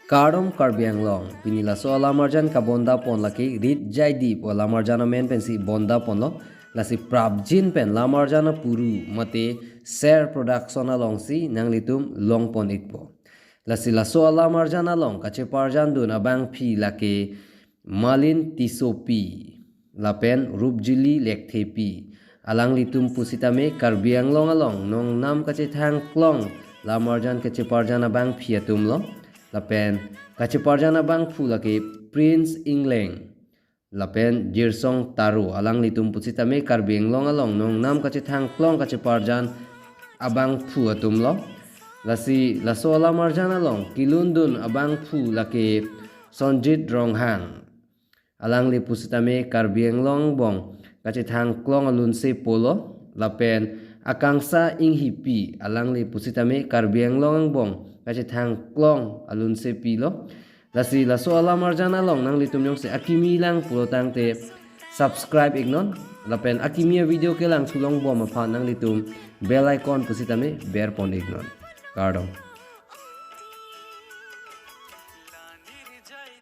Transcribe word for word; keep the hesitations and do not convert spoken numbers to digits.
Kardom Karbi Anglong, pini laso alamarjan kabonda pon lake Rit Jaidip alamarjan amen pensi bonda ponlo, lasi prapjin pen lamarjan apuru mate Ser Production alongsi nanglitum long pon ikpo. Lasi laso alamarjan along kacheparjan dun abangphi lake Malin Tissopi lapen Rupjili Lekthepi. Alanglitum pusitame Karbi Anglong along nongnam kachethang klong lamarjan kacheparjan abangphi atumlo. Lapen kacheparjan abangphu lake Prince Ingleng lapen Jirsong Taro, alanglitum pusitame Karbi Anglong along nongnam kachethang klong kacheparjan abangphu atumlo. Lasi laso alamarjan along kelun dun abangphu lake Sonjit Ronghang. Alangli pusitame Karbi Anglong angbong kachethang klong alunsepo lo, lapen Akangsha Enghipi, alangli pusitame Karbi Anglong angbong kachethang klong alunsepilo. Lasi laso alamarjan along nanglitum jongsi akimi lang pulo tangte subscribe iknon, lapen akimi avideo kelang thulong bom aphan nanglitum bell icon pusitame ber pon iknon. Kardom.